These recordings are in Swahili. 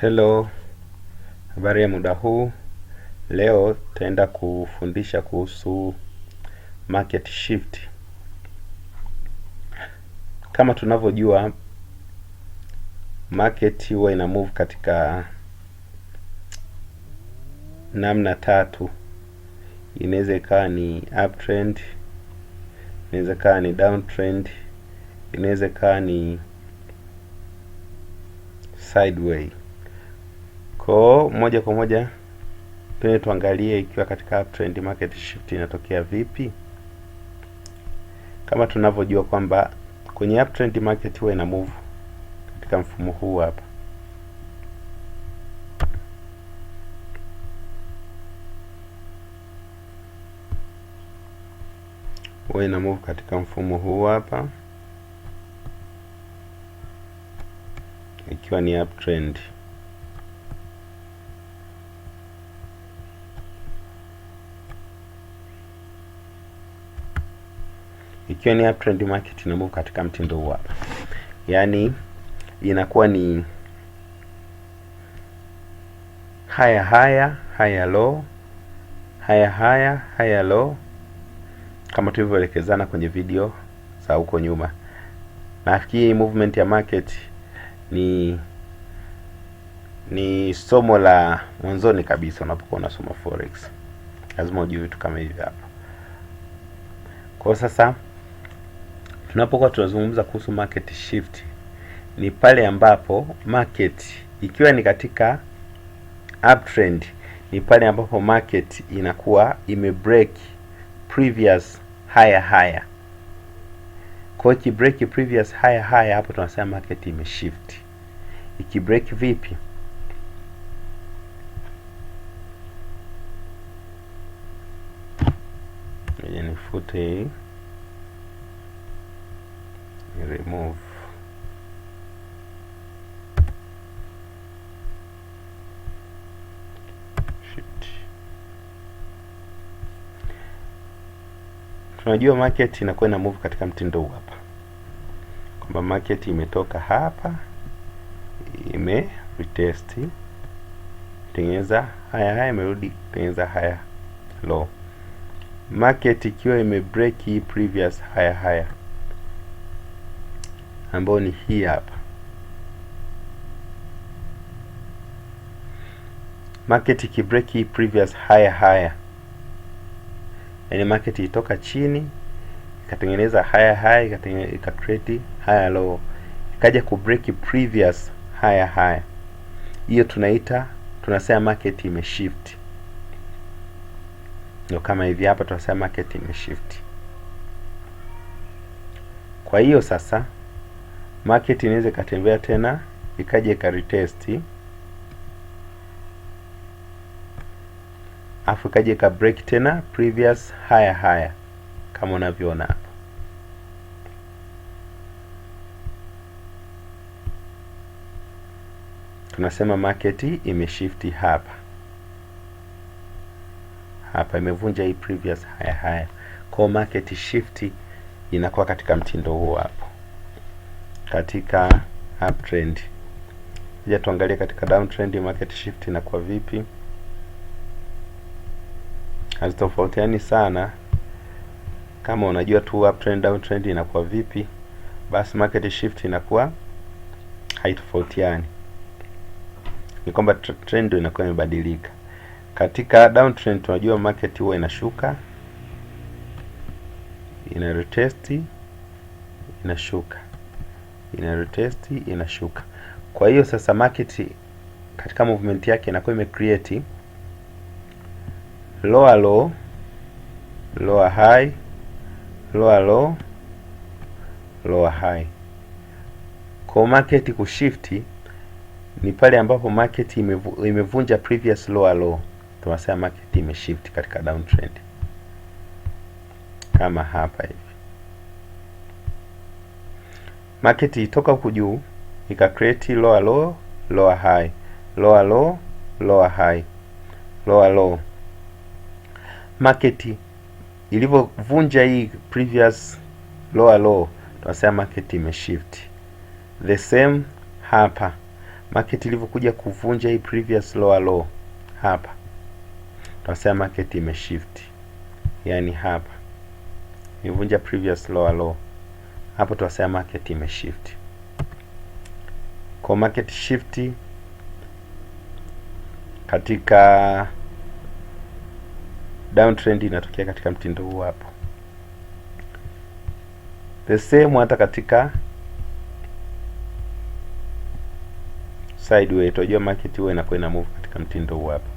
Hello, habari ya muda huu. Leo tutaenda kufundisha kuhusu market shift. Kama tunavyojua, market huwa ina move katika namna tatu. Inaweza ikawa ni uptrend, inaweza ikawa ni downtrend, inaweza ikawa ni sideway. Kwa moja kwa moja tuende tuangalie ikiwa katika uptrend market shift inatokea vipi. Kama tunavyojua kwamba kwenye uptrend market huwa ina move katika mfumo huu hapa. Huwa ina move katika mfumo huu hapa ikiwa ni uptrend. Ikiwa ni uptrend market ina move katika mtindo huu hapa, yaani inakuwa ni higher higher higher low higher higher higher low, kama tulivyoelekezana kwenye video za huko nyuma. Nafikiri movement ya market ni somo la mwanzoni kabisa unapokuwa unasoma forex, lazima ujue vitu kama hivi hapa. Kwa sasa tunapokuwa tunazungumza kuhusu market shift ni pale ambapo market ikiwa ni katika uptrend, ni pale ambapo market inakuwa imebreak previous higher higher. Kwa hiyo break previous higher higher, hapo tunasema market imeshift. Ikibreak vipi? Ngoja nifute hii, remove. Shit. Tunajua market inakuwa ina move katika mtindo huu hapa, kwamba market imetoka hapa ime retest tengeneza higher high, imerudi tengeneza higher low. Market ikiwa ime break hii previous higher higher ambayo ni hii hapa, market ikibreak hii previous higher higher, yani market itoka chini ikatengeneza higher high, ika create higher low, ikaja ku break previous higher higher, hiyo tunaita, tunasema market imeshift. Ndio kama hivi hapa tunasema market imeshift. Kwa hiyo sasa market inaweza ikatembea tena ikaja ika retest, afu ikaja ika break tena previous higher higher kama unavyoona hapa. Tunasema market imeshift hapa hapa, imevunja hii previous higher higher. Kwa market shift inakuwa katika mtindo huo hapo katika uptrend. Ja, tuangalie katika downtrend market shift inakuwa vipi. Hazitofautiani sana. Kama unajua tu uptrend downtrend inakuwa vipi, basi market shift inakuwa haitofautiani, ni kwamba trend ndio inakuwa imebadilika. Katika downtrend tunajua market huwa inashuka, ina retest, inashuka, ina retest, inashuka. Kwa hiyo sasa market katika movement yake inakuwa ime create lower low, lower high, lower low, lower high. Kwa market kushift ni pale ambapo market imevunja previous lower low, tunasema market imeshift katika downtrend, kama hapa hivi. Market itoka huku juu ika create lower low, lower high, lower low, lower high, lower low. Market ilivyovunja hii previous lower low, tunasema market imeshift. The same hapa, Market ilivyokuja kuvunja hii previous lower low hapa, tunasema market imeshift. Yani hapa imevunja previous lower low, hapo tunasema market imeshift. Kwa market shift katika downtrend inatokea katika mtindo huu hapo. The same hata katika sideway, tunajua market huwa inakuwa ina move katika mtindo huu hapa.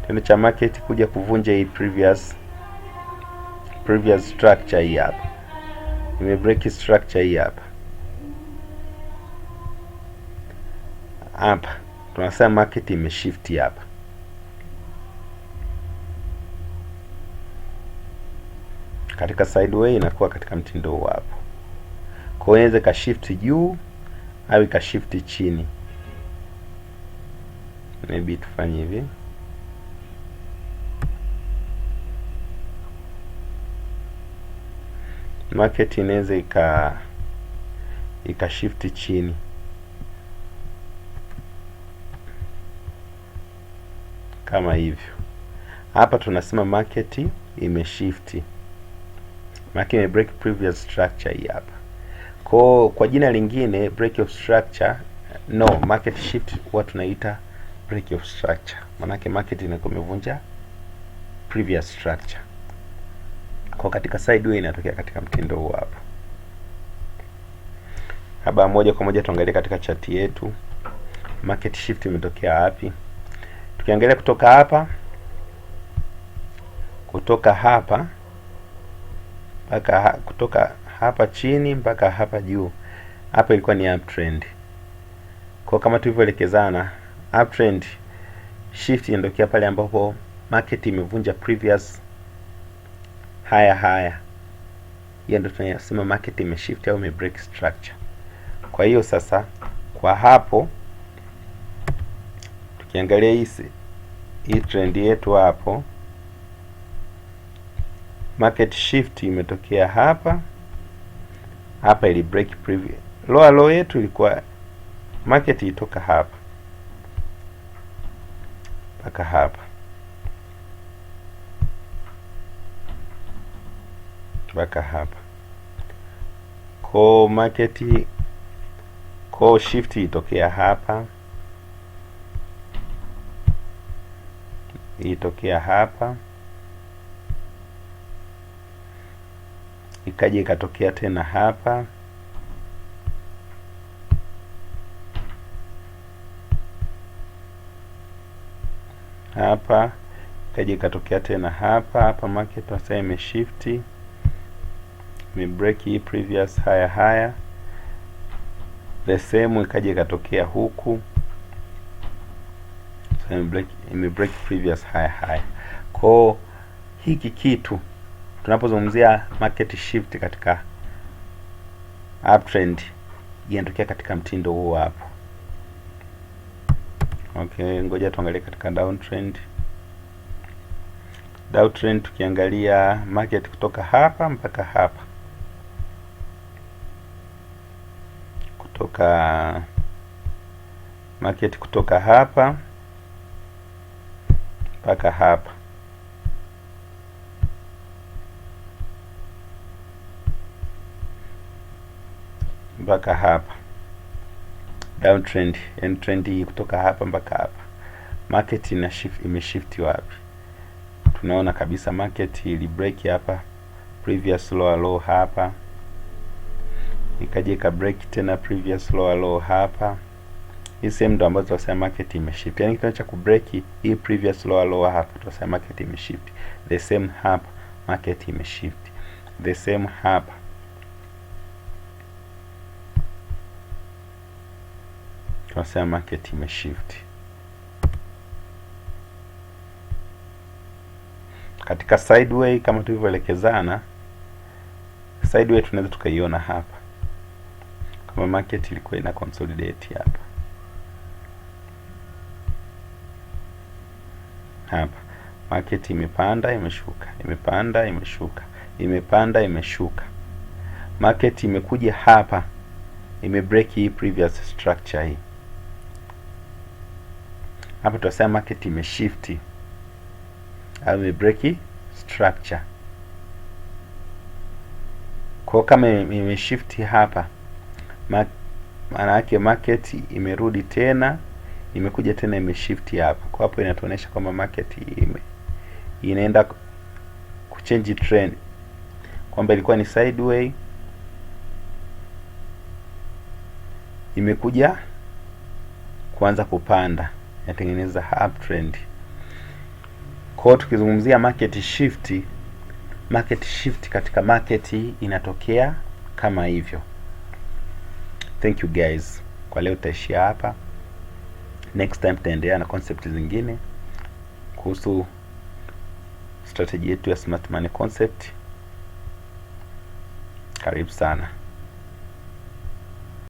Kitendo cha market kuja kuvunja hii previous structure hii hapa, ime break structure hii hapa hapa, tunasema market imeshift hapa. Katika sideway inakuwa katika mtindo huu hapo. Kwa hiyo inaweza ikashift juu au ikashift chini. Maybe tufanye hivi. Market inaweza ikashift chini kama hivyo. Hapa tunasema market imeshift, market ime break previous structure hii hapa. Kwa jina lingine break of structure, no, market shift huwa tunaita break of structure, manake market inakuwa imevunja previous structure. Kwa katika sideway inatokea katika mtindo huu hapa. Haba moja kwa moja tuangalie katika chati yetu market shift imetokea wapi. Tukiangalia kutoka hapa mpaka kutoka hapa chini mpaka hapa juu, hapa ilikuwa ni uptrend. Kwa kama tulivyoelekezana, uptrend shift inatokea pale ambapo market imevunja previous higher high. Hiyo ndio tunasema market imeshift au imebreak structure. Kwa hiyo sasa kwa hapo tukiangalia hii trend yetu hapo, market shift imetokea hapa hapa, ili break previous lower low yetu ilikuwa market itoka hapa mpaka hapa mpaka hapa. Kwa market, kwa shift itokea hapa, itokea hapa, ikaja ikatokea tena hapa, hapa, ikaja ikatokea tena hapa hapa. Market sasa imeshift, imebreak hii previous higher high, the same ikaja ikatokea huku, so imebreak previous higher high. Kwa hiki kitu tunapozungumzia market shift katika uptrend inatokea katika mtindo huo hapo. Okay, ngoja tuangalie katika downtrend. Downtrend tukiangalia market kutoka hapa mpaka hapa, kutoka market kutoka hapa mpaka hapa, mpaka hapa downtrend, yani trend hii kutoka hapa mpaka hapa, market ina shift, imeshift wapi? Tunaona kabisa market ili break hapa previous lower low hapa, ikaja ika break tena previous lower low hapa. Hii sehemu ndo ambazo tunasema market imeshift, yani kitendo cha kubreak hii previous lower low hapa tunasema market imeshift. The same hapa market imeshift, the same hapa tunasema market imeshift. Katika sideway kama tulivyoelekezana, sideway tunaweza tukaiona hapa kama market ilikuwa ina consolidate hapa hapa, market imepanda imeshuka, imepanda imeshuka, imepanda imeshuka, market imekuja hapa Imebreak hii previous structure hii. Hapa tutasema market imeshift au imebreak structure. Kwa kama imeshift hapa, maana yake market imerudi tena, imekuja tena imeshift hapa. Kwa hapo inatuonyesha kwamba market inaenda kuchange trend, kwamba ilikuwa ni sideway imekuja kuanza kupanda, inatengeneza uptrend. Kwa hiyo tukizungumzia market shift katika market inatokea kama hivyo. Thank you guys, kwa leo tutaishia hapa. Next time tutaendelea na concept zingine kuhusu strategy yetu ya smart money concept. Karibu sana.